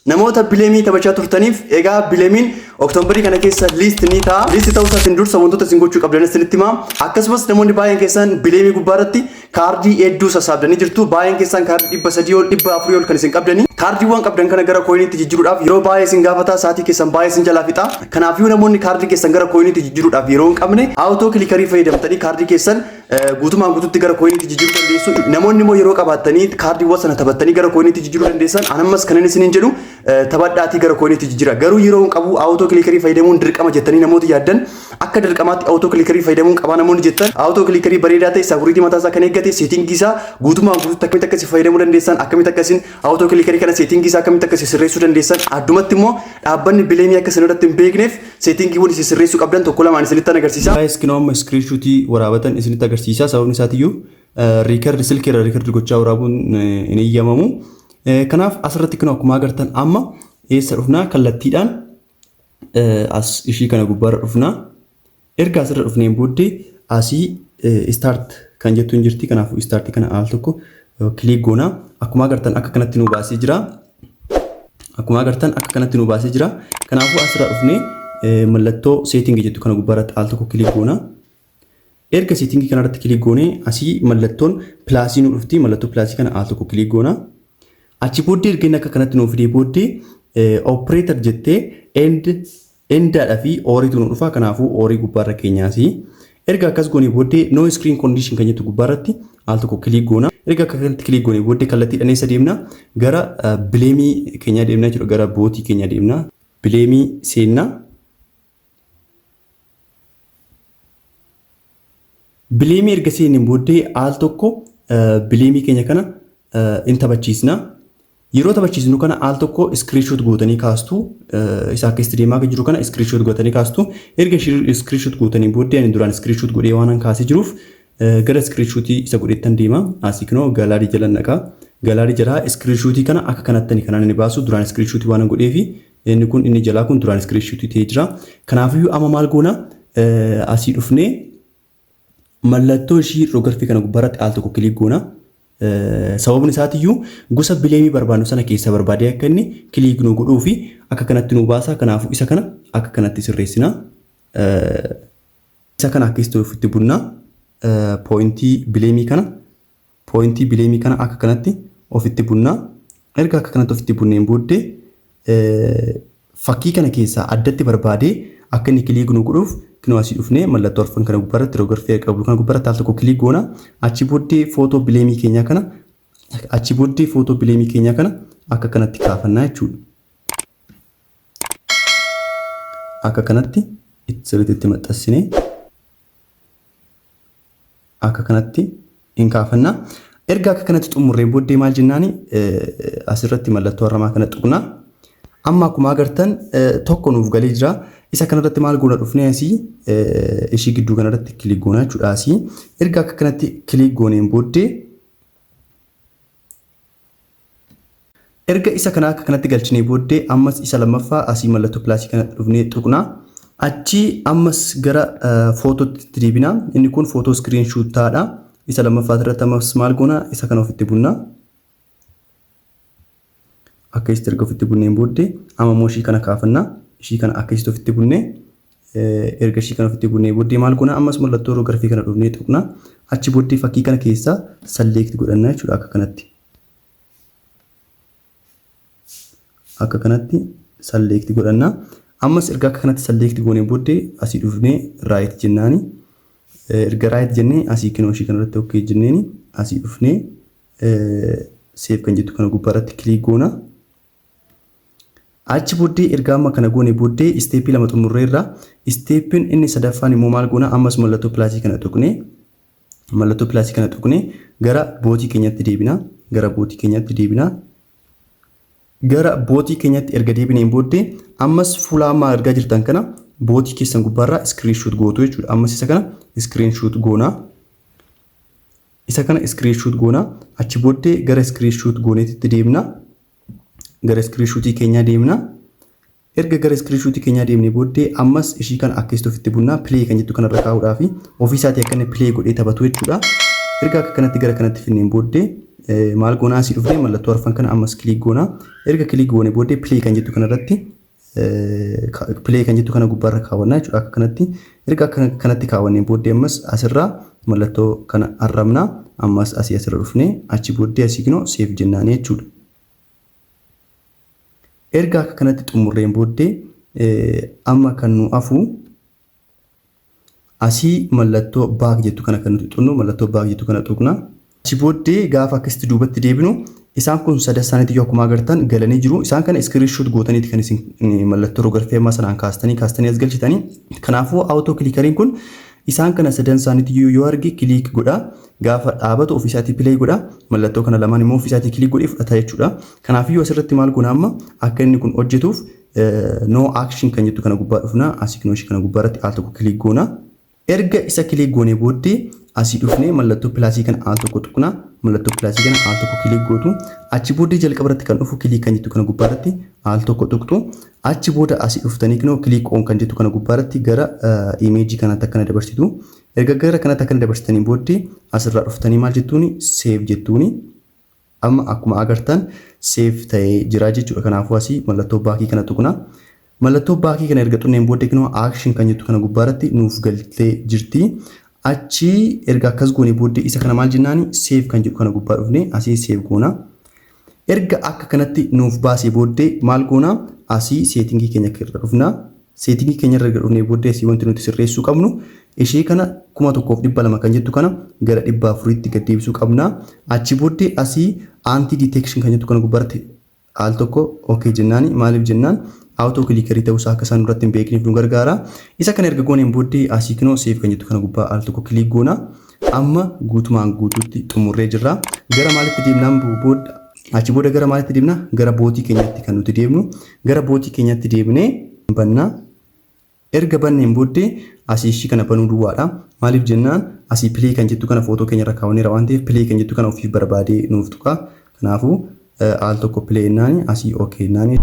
Namoota Bleemii taphachaa turtaniif, egaa Bleemiin Oktoobarii kana keessa list ni ta'a. List ta'uu isaatiin dursa wantoota isin gochuu qabdan isinitti hima. Akkasumas namoonni baay'een keessan Bleemii gubbaarratti kaardii hedduu sassaabdanii jirtu. Baay'een keessan kaardii 300 ol, 400 ol kan isin qabdanii. Kaardiiwwan qabdan kana gara coiniitti jijjiiruudhaaf yeroo baay'ee isin gaafata, sa'aatii keessan baay'ee isin jalaa fixa. Kanaafiyyuu namoonni kaardii keessan gara coiniitti jijjiiruudhaaf yeroo hin qabne, auto clickerii fayyadamtanii kaardii keessan guutumaan guututti gara coiniitti jijjiiruu dandeessu. Namoonni immoo yeroo qabaattanii kaardiiwwan sana taphattanii gara coiniitti jijjiiruu dandeessan. Anammas kanan isiniin jedhu, taphadhaatii gara coiniitti jijjiira. Garuu yeroo hin qabu, auto clickerii fayyadamuun dirqama jettanii namoota yaaddan, akka dirqamaatti auto clickerii fayyadamuun qabaa namoonni jettan, auto clickerii bareedaa ta'e, security mataa isaa kan eeggate, settingii isaa guutumaan guututti akkamitti akkasii fayyadamuu dandeessan, akkamitti akkasiin auto clickerii kana settingii isaa akkamitti akkasii sirreessuu dandeessan, addumatti immoo dhaabbanni Bleemii akka isin irratti hin beekneef settingiiwwan isin sirreessuu qabdan tokko lamaan isinitti agarsiisa. Guys, kinoo amma screenshotii waraabatan isinitti agarsiisa. Sababni isaatiyyuu record silkii irra record gochaa waraabuun hin eeyyamamu. Kanaaf asirratti kinoo akkuma agartan amma eessa dhufnaa? Kallattiidhaan as ishii kana gubbaarra dhufnaa. Erga asirra dhufneen booddee asii start kan jettu hin jirti. Kanaafuu start kana al tokko click goona. Akkuma agartan akka kanatti nu baasee jira. Akkuma agartan akka kanatti nu baasee jira. Kanaafuu asirra dhufnee mallattoo setting jettu kana gubbaarratti al tokko click goona. Erga setting kanarratti click goonee asii mallattoon plusii nu dhufti. Mallattoo plusii kana al tokko click goona. Achi booddee erga inni akka kanatti nu fidee booddee operator jettee and, andaadhaa fi oriitu nu dhufa. Kanaafuu orii gubbaarra keenyaasi. Erga akkas goonee booddee no screen condition kan jettu gubbaarratti al tokko click goona. Erga akka kanatti click goonee booddee kallattiidhaan eessa deemna? Gara Bleemii keenyaa deemna jechuudha. Gara botii keenyaa deemna. Bleemii seenna. Bleemii erga seenneen booddee al tokko Bleemii keenya kana in taphachiisna. Yeroo taphachiisnu kana al tokko screenshot gootanii kaastu. Isa akkasitti deemaa jiru kana screenshot gootanii kaastu. Erga screenshot gootanii booddee, ani duraan screenshot godhee waan kaasee jiruuf gara screenshotii isa godheettan deema. Asii kinoo gallery jala naqaa. Gallery jalaa screenshotii kana akka kanatti kanaan inni baasu duraan screenshotii waan godheefi inni kun, inni jalaa kun duraan screenshotii ta'ee jira. Kanaafiyyuu amma maal goona? Asii dhufnee mallattoo ishii rogarfii kana gubbaarratti al tokko click goona. Sababni isaatiyyuu gosa Bleemii barbaannu sana keessa barbaadee akka inni click nu godhuu fi akka kanatti nu baasa. Kanaafuu isa kana akka kanatti sirreessina. Isa kana akkasitti ofitti bunna. Pointii Bleemii kana akka kanatti ofitti bunna. Erga akka kanatti ofitti bunneen booddee fakkii kana keessaa addatti barbaadee akka inni click nu godhuuf kinoo asii dhufnee mallattoo arfan kana gubbaarratti, rogarfee qabu kana gubbaarratti al tokko click goona. Achi booddee footoo Bleemii keenyaa kana akka kanatti kaafannaa jechuudha. Akka kanatti itti sirriitti maxxansinee akka kanatti hin kaafannaa. Erga akka kanatti xumurreen booddee maal jennaani? Asirratti mallattoo haramaa kana tuqna. Amma akkuma agartan tokko nuuf galee jira. Isa kanarratti maal goona? Dhufnee asii ishii gidduu kanarratti click goona jechuudha asii. Erga akka kanatti click gooneen booddee, erga isa kana akka kanatti galchinee booddee, ammas isa lammaffaa asii mallattoo plusii kana dhufnee tuqna. Achi ammas gara footootti deebina. Inni kun footoo screenshotaadha. Isa lammaffaa irratti ammas maal goona? Isa kana ofitti bunna. Akkasitti erga ofitti bunneen booddee amma immoo ishii kana kaafanna. Ishii kana akkasitti ofitti bunnee, erga ishii kana ofitti bunnee booddee maal goona? Ammas mallattoo rogarfii kana dhufnee tuqna. Achi booddee fakkii kana keessaa select godhanna jechuudha akka kanatti. Akka kanatti select godhanna. Ammas erga akka kanatti select goonee booddee asii dhufnee right jennaani. Erga right jennee asii kinoo ishii kanarratti okay jenneeni asii dhufnee save kan jettu kana gubbaarratti click goona. Achi booddee erga amma kana goone booddee stepii lama xumurreerra. Stepiin inni sadaffaan immoo maal goona? Ammas mallattoo plusii kana tuqnee gara botii keenyatti deebina. Gara botii keenyatti deebina. Gara botii keenyatti erga deebineen booddee ammas fuula ammaa argaa jirtan kana botii keessan gubbaarraa screenshot gootu jechuudha. Ammas isa kana screenshot goona. Isa kana screenshot goona. Achi booddee gara screenshot gooneetitti deemna. Gara screenshotii keenyaa deemna. Erga gara screenshotii keenyaa deemnee booddee ammas ishii kana akkasitti ofitti bunnaa, play kan jettu kanarra kaa'uudhaa fi ofii isaatii akka inni play godhee taphatu jechuudha. Erga akka kanatti gara kanatti finneen booddee maal goonaa? Asii dhufnee mallattoo arfan kana ammas click goonaa. Erga click goone booddee play kan jettu kanarratti, play kan jettu kana gubbaarra kaawwannaa jechuudha akka kanatti. Erga akka kanatti kaawwanneen booddee ammas asirraa mallattoo kana arrabnaa, ammas asii asirra dhufnee achi booddee asii kinoo save jennaanii jechuudha. Erga akka kanatti xumurreen booddee amma kan nu hafu asii mallattoo back jettu kana kan nuti xunnu, mallattoo back jettu kana tuqna. Achi booddee gaafa akkasitti duubatti deebinu isaan kun sadan isaaniitti akkuma agartan galanii jiru. Isaan kana screenshot gootaniiti kan isin mallattoo rogarfee ammaa sanaan kaastanii kaastanii as galchitanii. Kanaafuu auto clickeriin kun isaan kana sadan isaaniitti yoo arge click godha. Gaafa dhaabatu ofiisaatii play godha. Mallattoo kana lamaan immoo ofiisaatii click godhee fudhata jechuudha. Kanaafiyyuu asirratti maal goona? Amma akka inni kun hojjetuuf no action kan jettu kana gubbaa dhufna. Asii kunoo ishee kana gubbaarratti al tokko click goona. Erga isa click goonee booddee asii dhufnee mallattoo plusii kana al tokko tuqna. Mallattoo plusii kana al tokko click gootu. Achi booddee jalqaba irratti kan dhufu click kan jettu kana gubbaarratti al tokko tuqxu. Achi booda asii dhuftanii kunoo click on kan jettu kana gubbaarratti gara imageii kanatti akkana dabarsitu. Erga gara kanatti akkana dabarsitanii booddee asirraa dhuftanii maal jettuuni? Save jettuuni. Amma akkuma agartan save ta'ee jira jechuudha. Kanaafuu asii mallattoo backii kana tuqna. Mallattoo backii kana erga xunneen booddee kunoo action kan jettu kana gubbaarratti nuuf galtee jirti. Achi erga akkas goone booddee isa kana maal jennaani? Save kan jedhu kana gubbaa dhufnee asii save goona. Erga akka kanatti nuuf baasee booddee maal goona? Asii settingii keenya irra dhufna. Settingii keenya irra dhufnee booddee asii wanti nuti sirreessuu qabnu ishee kana 1200 kan jettu kana gara 400tti gad deebisuu qabna. Achi booddee asii anti detection kan jettu kana gubbaatti al tokko okay jennaani. Maaliif jennaan, auto clickerii ta'uusaa akka isaan duratti hin beekneef nu gargaara. Isa kana erga gooneen booddee asii kinoo save kan jettu kana gubbaa al tokko click goona. Amma guutumaan guutuutti xumurree jirra. Gara maalitti deemnaan booda, achi booda gara maalitti deemna? Gara botii keenyatti kan nuti deemnu. Gara botii keenyatti deemnee bannaa. Erga banneen booddee asii ishii kana banuu duwwaadha. Maaliif jennaan, asii play kan jettu kana footoo keenya irra kaawwanneera waan ta'eef play kan jettu kana ofiif barbaadee nuuf tuqa. Kanaafuu al tokko play jennaani, asii okay jennaani.